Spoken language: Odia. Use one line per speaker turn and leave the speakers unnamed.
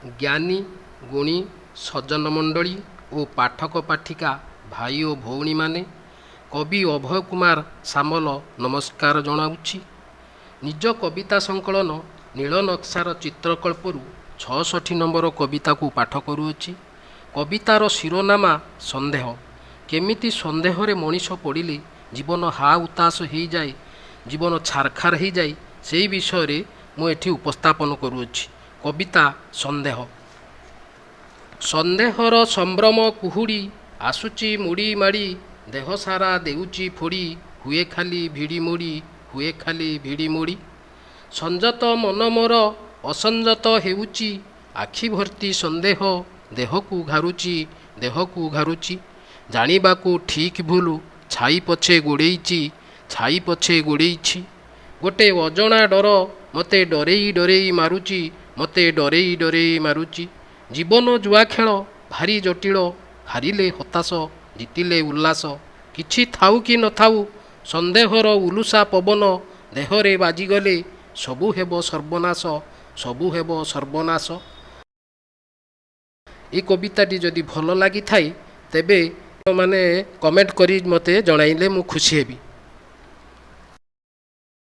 ଜ୍ଞାନୀ ଗୁଣୀ ସଜ୍ଜନ ମଣ୍ଡଳୀ ଓ ପାଠକ ପାଠିକା ଭାଇ ଓ ଭଉଣୀମାନେ, କବି ଅଭୟ କୁମାର ସାମଲ ନମସ୍କାର ଜଣାଉଛି। ନିଜ କବିତା ସଂକଳନ ନୀଳ ନକ୍ସାର ଚିତ୍ରକଳ୍ପରୁ 66 ନମ୍ବର କବିତାକୁ ପାଠ କରୁଅଛି। କବିତାର ଶିରୋନାମା ସନ୍ଦେହ। କେମିତି ସନ୍ଦେହରେ ମଣିଷ ପଡ଼ିଲେ ଜୀବନ ହା ଉତାସ ହେଇଯାଏ, ଜୀବନ ଛାରଖାର ହେଇଯାଏ, ସେଇ ବିଷୟରେ ମୁଁ ଏଠି ଉପସ୍ଥାପନ କରୁଅଛି। କବିତା ସନ୍ଦେହ। ସନ୍ଦେହର ସମ୍ଭ୍ରମ କୁହୁଡ଼ି ଆସୁଛି ମୁଡ଼ି ମାଡ଼ି, ଦେହ ସାରା ଦେଉଛି ଫୋଡ଼ି, ହୁଏ ଖାଲି ଭିଡ଼ି ମୋଡ଼ି, ହୁଏ ଖାଲି ଭିଡ଼ି ମୋଡ଼ି। ସଂଯତ ମନ ମୋର ଅସଂଯତ ହେଉଛି, ଆଖି ଭର୍ତ୍ତି ସନ୍ଦେହ ଦେହକୁ ଘାରୁଛି, ଦେହକୁ ଘାରୁଛି। ଜାଣିବାକୁ ଠିକ୍ ଭୁଲ ଛାଇ ପଛେ ଗୋଡ଼େଇଛି, ଛାଇ ପଛେ ଗୋଡ଼େଇଛି। ଗୋଟେ ଅଜଣା ଡର ମୋତେ ଡରେଇ ଡରେଇ ମାରୁଛି, ମୋତେ ଡରେଇ ଡରେଇ ମାରୁଛି। ଜୀବନ ଜୁଆ ଖେଳ ଭାରି ଜଟିଳ, ହାରିଲେ ହତାଶ, ଜିତିଲେ ଉଲ୍ଲାସ। କିଛି ଥାଉ କି ନଥାଉ ସନ୍ଦେହର ଉଲୁସା ପବନ ଦେହରେ ବାଜିଗଲେ ସବୁ ହେବ ସର୍ବନାଶ, ସବୁ ହେବ ସର୍ବନାଶ। ଏ କବିତାଟି ଯଦି ଭଲ ଲାଗିଥାଏ, ତେବେ ମାନେ କମେଣ୍ଟ କରି ମୋତେ ଜଣାଇଲେ ମୁଁ ଖୁସି ହେବି।